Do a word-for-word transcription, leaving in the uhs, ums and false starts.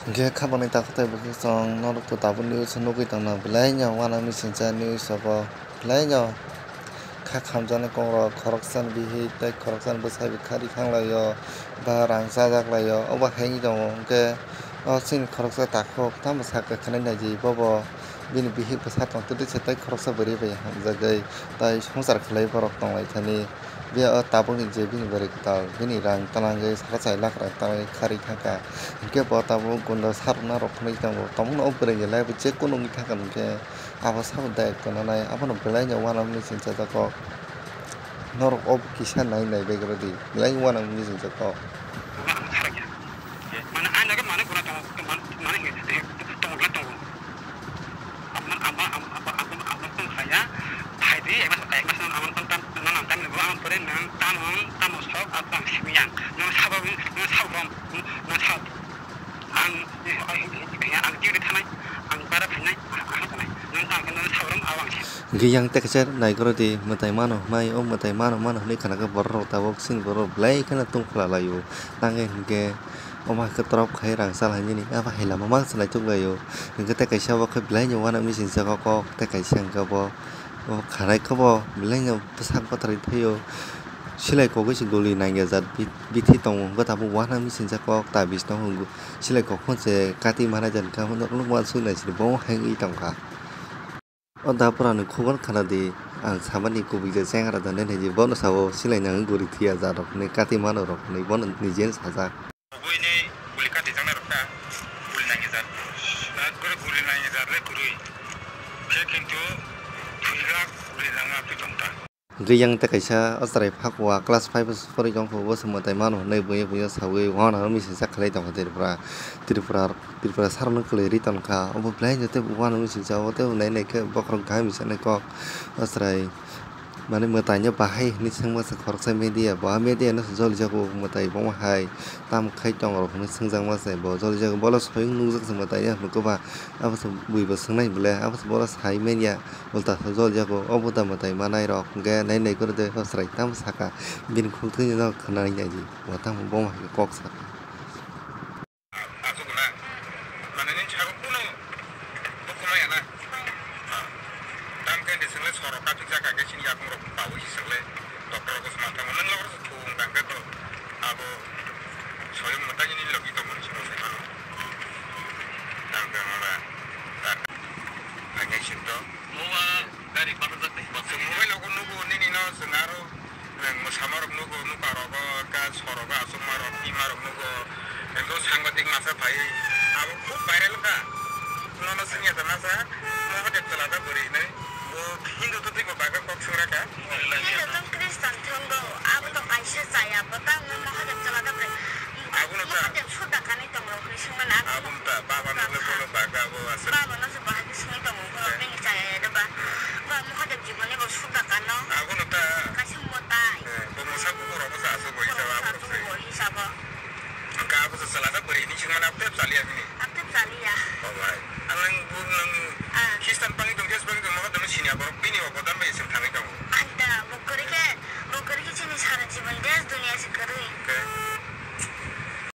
Hingke kha bangni takhuk tai bwswk chwng norok to tabuk news o nugwi tongna belai no uanang missing cha news rogo belai no kha khamjaknai kok rok khoroksa ni bihik tei khoroksa ni bwsai bo kha ri thang lai o ba rang chajak lai o obo hai wngwi tongo hingke o chini khoroksa takhuk tamo sakha khanai nai di bobo bini bihik bwsa tong twi se tei khoroksa bwrwi bai hamjagwi tai swngchar khlai borok tong lai thani. Phiya o tabukni je bini bwrwi kwtal, bini rang twlangwi sara chai lakh rang twlangwi kharwi thangkha. Hinkhe bo tabuk gunda sarwkna rok hwnwi tongo. Tongmano o bwrwini life-o je kunu wngwi thangkha hinkhe abo sabo dayok tongnai, abono belaino uanamni sinchajago. Norok o kisa nai nai bai rw di, belai uanamni sinchago. Mane, ang lage mane guna tongo, mane, mane, tongo, tongo. Ang, ang, ang, ang, ang, ang, ang, ang, kaya, hai di, ekmas, ekmas, ang, ang, ang, tam, nang, ang, tam, nang, ang, pore, nang, tam, ang, tam, sok, ang, ang, simi, ang, nang, sabo, nang, sabo, nang, sabo, ang, ang, ang, ang, jiri thanai, ang, bara phainai, ang, ang, thanai, nang, tam, nang, sabo, ang, ang, simi. Hingke yang tei kaisa naikordi mwtai mano hwnmai, o mwtai mano mano hwnwi khwnakhe borok rok tabuk chini borok belai kheno tungphla laio. Tangwi hingke omo hai khe torop khai rang chal hai nini, abo hai lama mang se naituk laio. Hingke tei kaisa bo khe belai ni uanamni singsa kok kok, tei kaisa hingke bo, bo khanai khe bo belai no bwsak bwtharwi thaio. Silai kogwi se guli nangya jat bi-, bithi tongo, hingke tabuk uanamni singsa kok ta bisingo hwngo. Silai kok phone se kati mana jan kha, hwnwi uansuk nai sini bo hai wngwi tongkha. O da pura ni khobor khana di, ang samani kubui je cheng ara da nai nai di, bono sao silai nang guri thiya ja rok ni kati mano rok ni bono ni jen sajak. Kubui ni guli kati jang na rok ta, guli nang ja, na guri guli nang ja le guri, khe kintu thwi ga guli nang ma pi tong ta. Hingke yang tei kaisa o chwrai Phakwa class five o se poroi tong kho, bo se mwtai mano hwnwi buye buye saui uanama missing cha khlai tongkha Tripura, Tripura, Tripura sarokno kwlwi ri tongkha. Obo belai no tei uanama missing cha o tei nai nai khe bokhorok gami sanai kok o chwrai mane mwtai no bahai hwnwi swngma se khoroksa media bo, a media no se jolijago mwtai bo hai tamo khai tong rok hwnwi swngjakma se bo jolijago, bolo soyung nukjak se mwtai ya hwnwi kwbang abo se bui bo swngnai bwle abo se bolo sai manya. Ulta se jol jago, obo da mwtai manai rok hwnkhe nai nai goro de o chwrai tamo saka, bini khuk thwini no khwnai nai di, bo tamo bomo hai khe kok saka. Aswk na, mane nini sago kunu bukhuma ya na? Ah. Tam khe de swngle sorok kathik jaka khe chini yakung rok pawi swngle doctor rok se mantha nwng rok se thung tang khe to abo soyung mwtai ni logi tongmani sino se mano. Tang khe mala. Phainai sito. Mobile logo nugo nini no chwng aro, nwng mwsama rok nugo, nuka rogo, ka sorogo, achukma rok, ima rok nugo. Eko sangbatik masa phai, abo khub viral wngkha. Nono swngya ta masa, Mahadev chwla ta bwrwi hinwi. Bo Hindu to twibo bagwi kok swngrakha. Hindu tong Khristan thwngo, abo